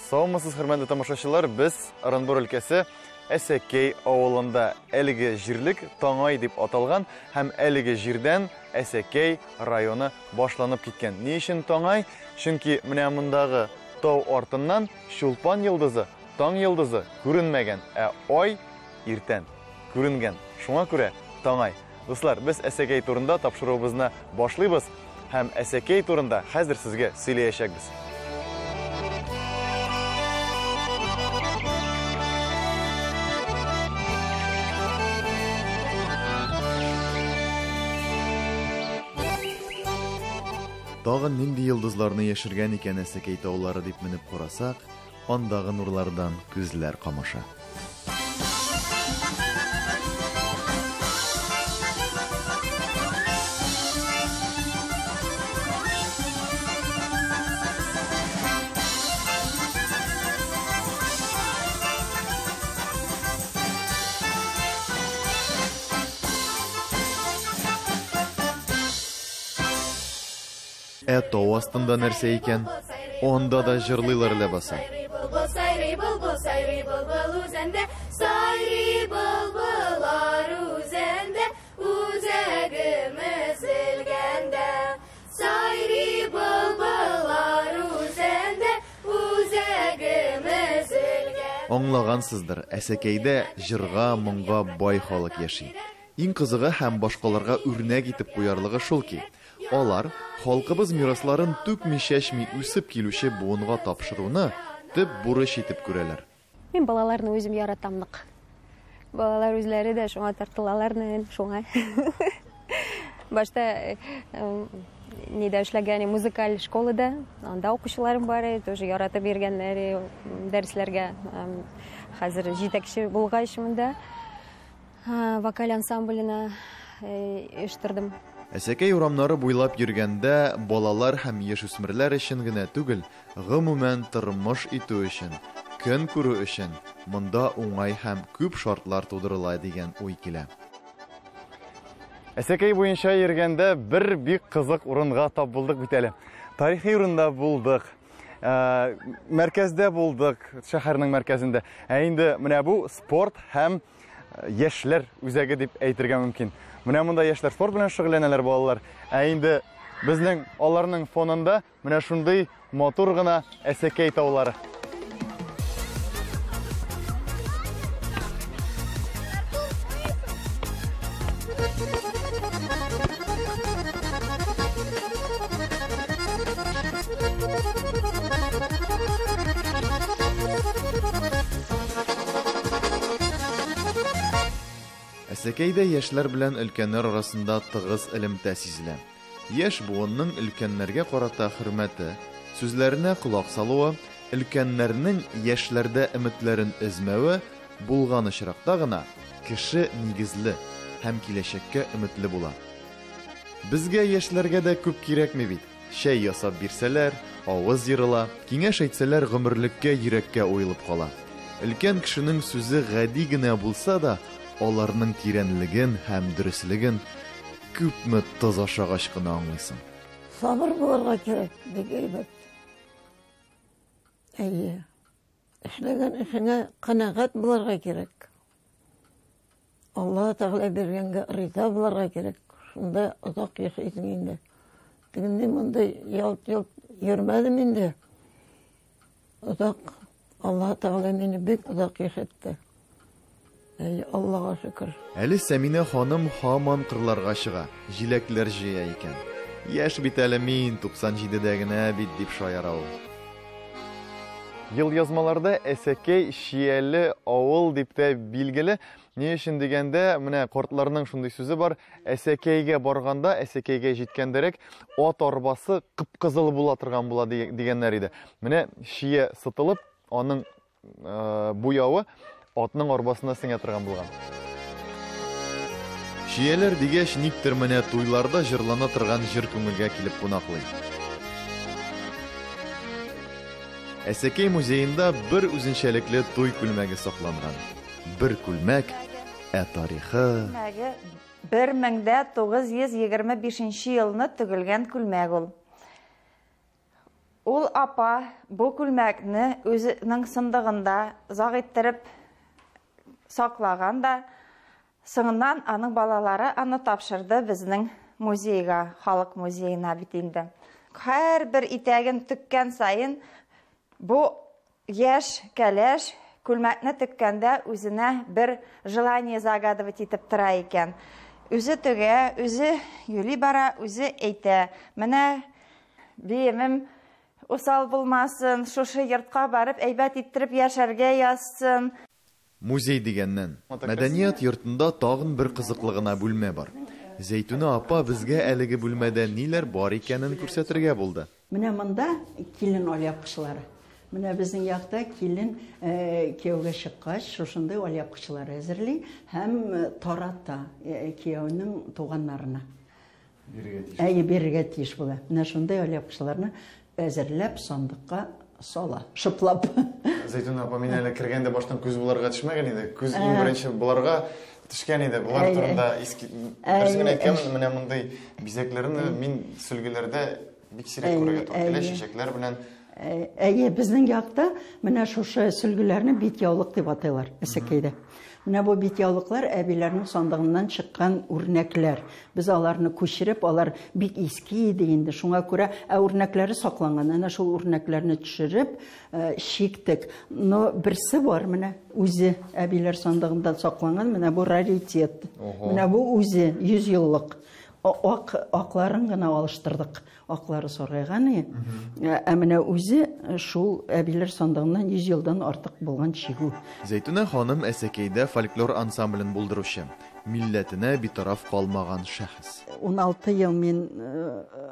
Саумысыз, хөрмәтле тамашачылар, без Ырынбур өлкәсе Әсәкәй авылында. Әлеге җирлек Таңай дип аталган һәм әлеге җирдән Әсәкәй районы башланып киткән. Ни өчен Таңай? Чөнки менә мондагы тау артыннан Чулпан йолдызы, таң йолдызы күренмәгән, ә ай иртән күренгән. Шуңа күрә Таңай. Дуслар, без Әсәкәй турында тапшыруыбызны башлыйбыз һәм Әсәкәй турында хәзер сезгә сөйләячәкбез. Тагын нинди йолдызларны яшергән икән Әсәкәй таулары дип менеп карасак, андагы нурлардан күзләр камаша. Ә тау астында нәрсә икән? Анда да җырлыйлар ләбаса. Сайрый былбыл, сайрый былбыл үзәндә, сайрый былбыллар үзәндә, үзәгем өзелгәндә. Сайрый былбыллар үзәндә, үзәгем өзелгәндә. Аңлагансыздыр, Әсәкәйдә җырга, моңга бай халык яши. Иң кызыгы һәм башкаларга үрнәк итеп куярлыгы шул ки, алар халкыбыз мирасларын түкми-чәчми үсеп килүче буынга тапшыруны төп бурыч итеп күрәләр. Мин балаларны үзем яратам нык. Балалар үзләре дә шуңа тартылалар, наверное, шуңа. Башта нидә эшләгән, музыкаль школада, анда укучыларым бар иде, тоже яратып йөргәннәр дәресләргә. Хәзер җитәкче булгач монда вокаль ансамбленә оештырдым. Әсәкәй урамнары буйлап йөргәндә балалар һәм яшүсмерләр өчен генә түгел, гомумән тормыш итү өчен, көн күрү өчен монда уңай һәм күп шартлар тудырыла дигән уй килә. Әсәкәй буенча йөргәндә бер бик кызык урынга тап булдык бит әле. Тарихи урында булдык. Мәркәздә булдык, шәһәрнең мәркәзендә. Ә инде менә бу спорт һәм яшьләр үзәге дип әйтергә мөмкин. Менә монда яшьләр спорт белән шөгыльләнәләр, балалар. Ә инде безнең аларның фонында менә шундый матур гына Әсәкәй таулары. Әсәкәйдә яшьләр белән өлкәннәр арасында тыгыз элемтә сизелә. Яшь буынның өлкәннәргә карата хөрмәте, сүзләренә колак салуы, өлкәннәрнең яшьләрдә өметләрен өзмәве булган очракта гына кеше нигезле һәм киләчәккә өметле була. Безгә яшьләргә дә күп кирәкми бит. Чәй ясап бирсәләр, авыз ерыла, киңәш әйтсәләр, гомерлеккә йөрәккә уелып кала. Өлкән кешенең сүзе гади генә булса да, аларның тирәнлеген һәм дөреслеген күпме тоз ашагач кына аңлыйсың. Сабыр булырга кирәк, бик әйбәт. Әйе. Эшләгән эшеңә канәгать булырга кирәк. Аллаһ Тәгалә биргәнгә риза булырга кирәк. Шунда озак яшәйсең инде. Тегенди мондый ялт-йолт йөрмәдем инде. Озак Аллаһ Тәгалә мине бик озак яшәтте. Әй, Аллага шөкер. Әле Сәминә ханым һаман кырларга чыга, җиләкләр җыя икән. Яшь бит әле мин, 97-дә генә бит, дип шаяра ул. Елъязмаларда Әсәкәй чияле авыл дип тә билгеле. Ни өчен дигәндә, менә картларның шундый сүзе бар, Әсәкәйгә барганда, Әсәкәйгә җиткәндәрәк ат арбасы кып-кызыл була торган була дигәннәр иде. Менә чия сытылып, аның буявы атның арбасына сеңә торган булган. Чияләр дигәч, никтер менә туйларда җырлана торган җыр күңелгә килеп кунаклый. Әсәкәй музеенда бер үзенчәлекле туй күлмәге сакланган. Бер күлмәк, ә тарихы... Күлмәге 1925 елны тегелгән күлмәк ул. Ул апа бу күлмәкне үзенең сындыгында озак иттереп саклаган да, соңыннан аның балалары аны тапшырды безнең музейга, халык музеена бит инде. Һәрбер итәген теккән саен бу яшь кәләш күлмәкне теккәндә үзенә бер желание загадывать итеп тора икән. Үзе тегә, үзе юли бара, үзе әйтә. Менә биемем усал булмасын, шушы йортка барып әйбәт иттереп яшәргә язсын. Музей дигәннән, мәдәният йортында тагын бер кызыклы гына бүлмә бар. Зәйтүнә апа безгә әлеге бүлмәдә ниләр бар икәнен күрсәтергә булды. Менә монда килен алъяпкычлары. Менә безнең якта килен кияүгә чыккач, шушындый алъяпкычлар әзерли һәм тарата кияүнең туганнарына. Бирергә тиеш. Әйе, бирергә тиеш була. Менә шундый алъяпкычларны әзерләп сандыкка сала, шыплап. Зәйтүнә апа, мин әле кергәндә баштан күз боларга төшмәгән иде. Күз иң беренче боларга төшкән иде. Болар турында дөресен генә әйткән, менә мондый бизәкләрне мин сөлгеләрдә бик сирәк күрергә туры килә, чәчәкләр белән. Әйе, безнең якта менә шушы сөлгеләрне бит яулык дип атыйлар, Әсәкәйдә. Менә бу бит яулыклар әбиләрнең сандыгыннан чыккан үрнәкләр. Без аларны күчереп, алар бик иске иде инде, шуңа күрә, ә үрнәкләре сакланган. Әнә шул үрнәкләрне төшереп, чиктек. Но берсе бар менә, үзе әбиләр сандыгында сакланган, менә бу раритет. Менә бу үзе 100 еллык. Ак, акларын гына алыштырдык. Аклары саргайган иде. Ә менә үзе шул әбиләр сандыгыннан 100 елдан артык булган чигү. Зәйтүнә ханым Әсәкәйдә фольклор ансамблен булдыручы, милләтенә битараф калмаган шәхес. 16 ел мин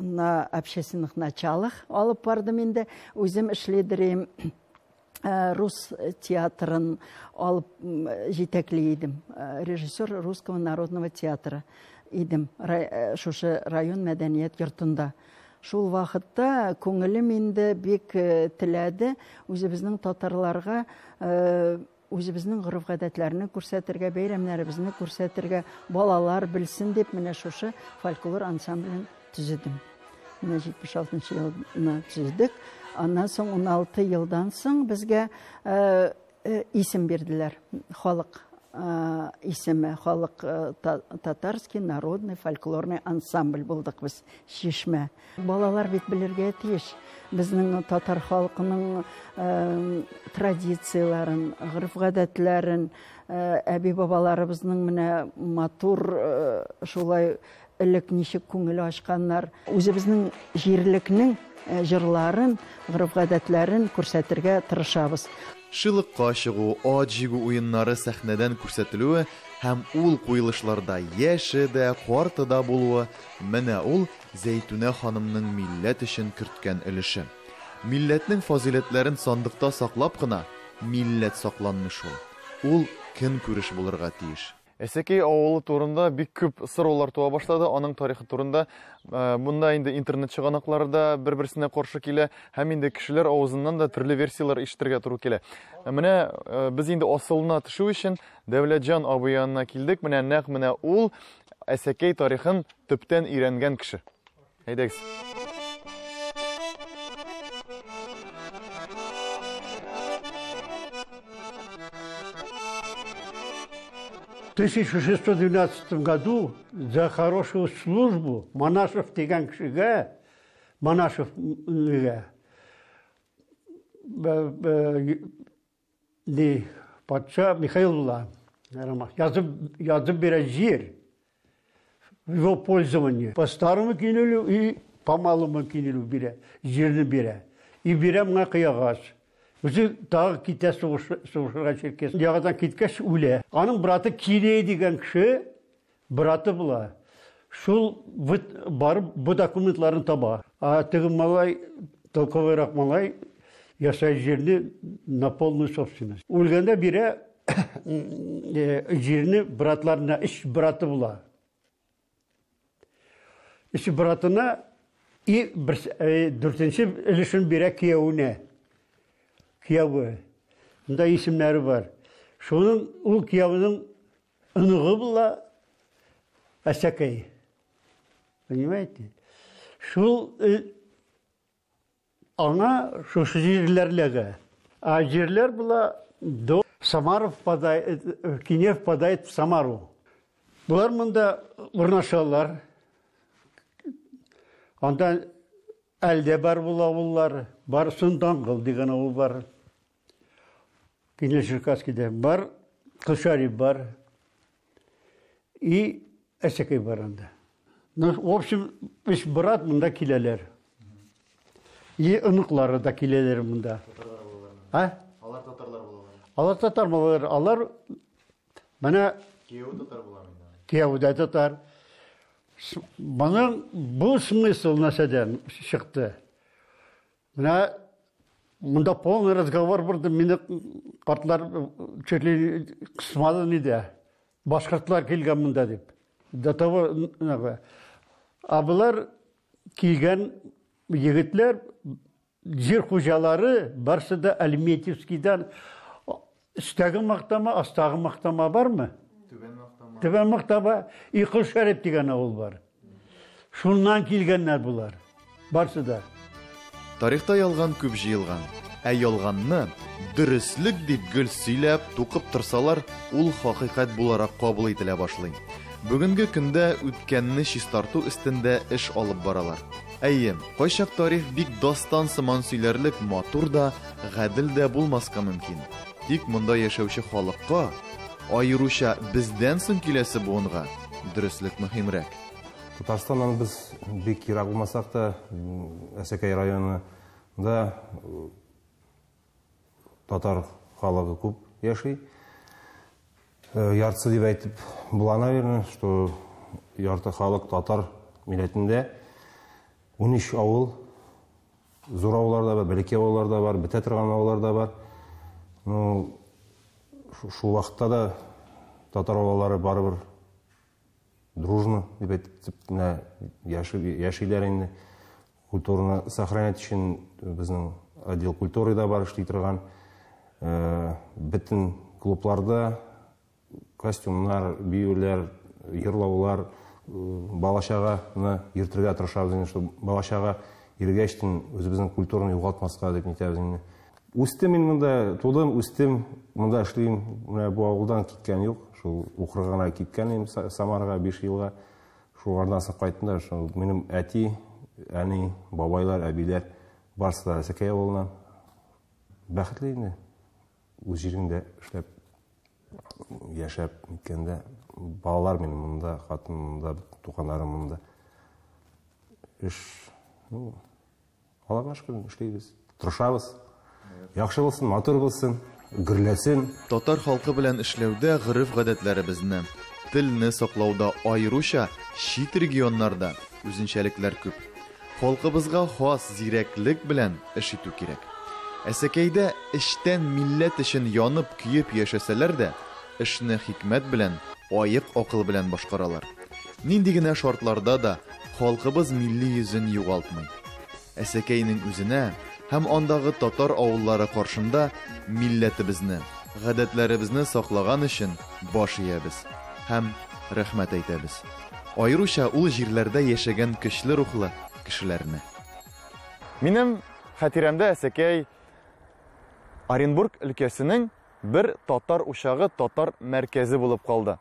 на общественных началах алып бардым инде. Үзем эшлидерим. Рус театрын алып җитәкли идем. Режиссер Русского народного театра идем. Шушы район мәдәният йортында. Шул вакытта күңелем инде бик теләде үзебезнең татарларга үзебезнең гореф-гадәтләрне күрсәтергә, бәйрәмнәребезне күрсәтергә, балалар белсен дип менә шушы фольклор ансамблен төзедем. Менә 76 елны төзедек. Аннан соң 16 елдан соң безгә исем бирделәр. Халык исеме, халык татарский народный фольклорный ансамбль булдык без, Чишмә. Балалар бит белергә тиеш безнең татар халкының традицияләрен, гореф-гадәтләрен, әби-бабаларыбызның менә матур шулай элек ничек күңел ачканнар. Үзебезнең җирлекнең җырларын, гореф-гадәтләрен күрсәтергә тырышабыз. Шилыкка чыгу, ат җигү уеннары сәхнәдән күрсәтелүе һәм ул куелышларда яше дә, карты да булуы, менә ул Зәйтүнә ханымның милләт өчен керткән өлеше. Милләтнең фазыйләтләрен сандыкта саклап кына милләт сакланмый шул. Ул көнкүреш булырга тиеш. Әсәкәй авылы турында бик күп сораулар туа башлады, аның тарихы турында. Монда инде интернет чыганаклары да бер-берсенә каршы килә, һәм инде кешеләр авызыннан да төрле версияләр ишетергә туры килә. Менә без инде асылына төшү өчен Дәүләтҗан абый янына килдек. Менә нәкъ менә ул Әсәкәй тарихын төптән өйрәнгән кеше. Әйдәгез. В 1612 году за хорошую службу Монашев дигән кешегә, Монашев нигә, ни, патша Михаил була, язып, язып бирә җир в его пользование. По старому кинелю и по малому кинелю бирә, җирне бирә. И бирә моңа кыягач. Үзе тагы китә сугышырга Черкес. Яңадан киткәч үлә. Аның браты Кирей дигән кеше браты була. Шул барып бу документларын таба. А теге малай, толковыйрак малай, ясай җирне на полную собственность. Үлгәндә бирә җирне братларына, өч браты була. Өч братына и бер, дүртенче өлешен бирә кияүенә. Кияве. Монда исемнәре бар. Шуның ул кияүнең оныгы була Әсәкәй. Понимаете? Шул Аңа шушы җирләр эләгә. Ә җирләр була до Самара впадает, Кинев впадает в Самару. Болар монда урнашалар. Анда әлдә бар бул авыллар, бар Сундангыл дигән авыл бар. Кинел-Черкасскийда бар, Кылшариф бар. И Әсәкәй бар анда. Ну, в общем, өч брат монда киләләр. И оныклары да киләләр монда. А? Алар татарлар булалар. Алар татар булалар. Алар менә кияү татар була инде. Кияү дә татар. Моның бу смысл нәрсәдән чыкты? Менә монда полный разговор булды. Мине картлар чуть ли кысмады нидә. Башкортлар килгән монда дип. До того, а болар килгән егетләр, җир хуҗалары, барсы да Альметьевскийдан. Өстәге мактама, астагы мактама бармы? Түбән мактама. Түбән мактама и Колшәрип дигән авыл бар. Шуннан килгәннәр болар. Барсы да. Тарихта ялган күп җыелган. Ә ялганны дөреслек дип гел сөйләп, тукып торсалар, ул хакыйкать буларак кабул ителә башлый. Бүгенге көндә үткәнне чистарту өстендә эш алып баралар. Әйе, кайчак тарих бик дастан сыман сөйләрлек матур да, гадел дә булмаска мөмкин. Тик монда яшәүче халыкка, аеруча бездән соң киләсе буынга, дөреслек мөһимрәк. Татарстаннан без бик ерак булмасак та, Әсәкәй районында татар халыгы күп яши. Яртысы дип әйтеп була, наверное, что ярты халык татар милләтендә. 13 авыл, зур авыллар да бар, бәләкәй авыллар да бар, бетә торган авыллар да бар. Ну, шул вакытта да татар авыллары барыбер дружно дип әйтеп менә яшиләр инде. Культураны сохранять өчен безнең отдел культуры да бар эшли торган. Бөтен клубларда костюмнар, биюләр, йырлаулар, бала-чаганы йөртергә тырышабыз инде, чтобы бала-чага йөргәчтен үзебезнең культураны югалтмаска дип нитәбез инде. Үстем мин монда, тудым, үстем, монда эшлим. Менә бу авылдан киткән юк. Шул укырга гына киткән идем Самарага 5 елга. Шулардан соң кайттым да, шул минем әти, әни, бабайлар, әбиләр барысы да Әсәкәй авылыннан. Бәхетле инде. Үз җиреңдә эшләп, яшәп ниткәндә, балалар минем монда, хатын монда, туганнарым монда. Эш, ну, Аллага шөкер, эшлибез, тырышабыз. Яхшы булсын, матур булсын, гөрләсен. Татар халкы белән эшләүдә гореф-гадәтләребезне, телне саклауда аеруча чит регионнарда үзенчәлекләр күп. Халкыбызга хас зирәклек белән эш итү кирәк. Әсәкәйдә эчтән милләт өчен янып-көеп яшәсәләр дә, эшне хикмәт белән, аек акыл белән башкаралар. Нинди генә шартларда да халкыбыз милли йөзен югалтмый. Әсәкәйнең үзенә һәм андагы татар авыллары каршында милләтебезне, гадәтләребезне саклаган өчен баш иябез һәм рәхмәт әйтәбез. Аеруча ул җирләрдә яшәгән көчле рухлы кешеләрне. Минем хатирәмдә Әсәкәй Оренбург өлкәсенең бер татар учагы, татар мәркәзе булып калды.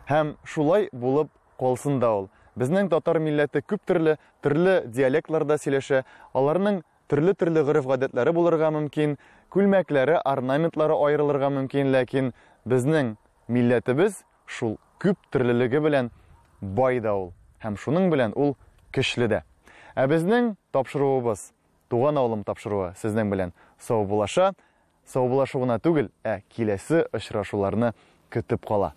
Һәм шулай булып калсын да ул. Безнең татар милләте күп төрле, төрле диалектларда сөйләшә, аларның төрле-төрле гореф-гадәтләре булырга мөмкин, күлмәкләре, орнаментлары аерылырга мөмкин, ләкин безнең милләтебез шул күп төрлелеге белән бай да ул, һәм шуның белән ул көчле дә. Ә безнең тапшыруыбыз, Туган авылым тапшыруы сезнең белән саубуллаша. Саубуллашу гына түгел, ә киләсе очрашуларны көтеп кала.